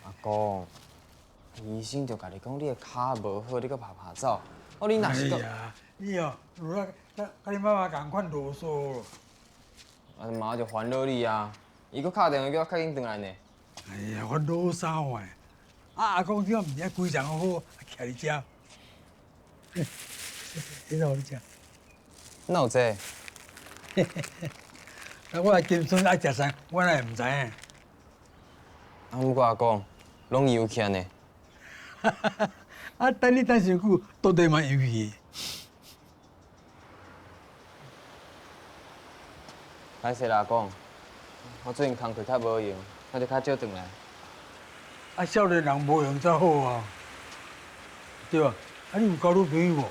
阿公，醫生就共你講，你的跤無好，你閣拍拍走。哦，你若是閣…… 哎呀，你哦，有啦，佮你媽媽仝款囉嗦。啊，媽就煩惱你啊，伊閣敲電話叫我較緊轉來呢。哎呀，我囉嗦的。啊，阿公這毋是規層好好，徛佇遮。這予你食。哪有這？啊，我的金孫愛食啥，我哪會毋知影？啊，毋過阿公，攏油起呢。啊，等你等傷久，到底嘛油去。歹勢啦，阿公，我最近工課較無閒，我就較少轉來。啊，少年人無閒才好啊，對吧？啊，你有交女朋友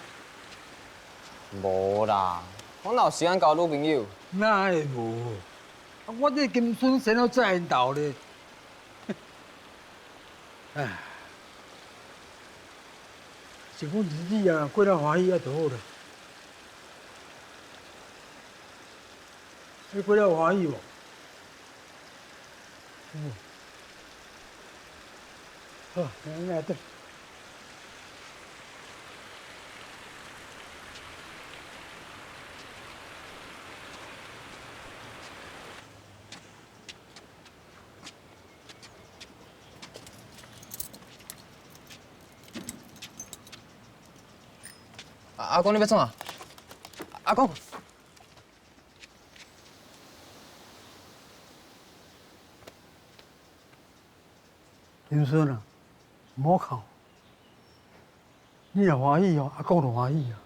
無？無啦，我哪有時間交女朋友？哪會無？啊，我這金孫生到這緣投咧。唉，是講日子啊，過得歡喜啊就好啦。你過得歡喜無？嗯。好，來來。阿公，你欲創啥？阿公。金孫啊，莫哭，你若歡喜哦，阿公就歡喜啊。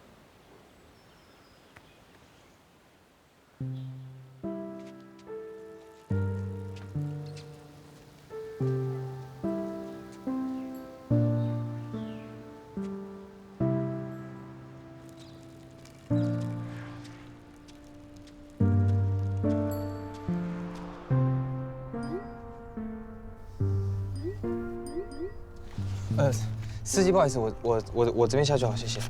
司機，不好意思，我這邊下就好，謝謝。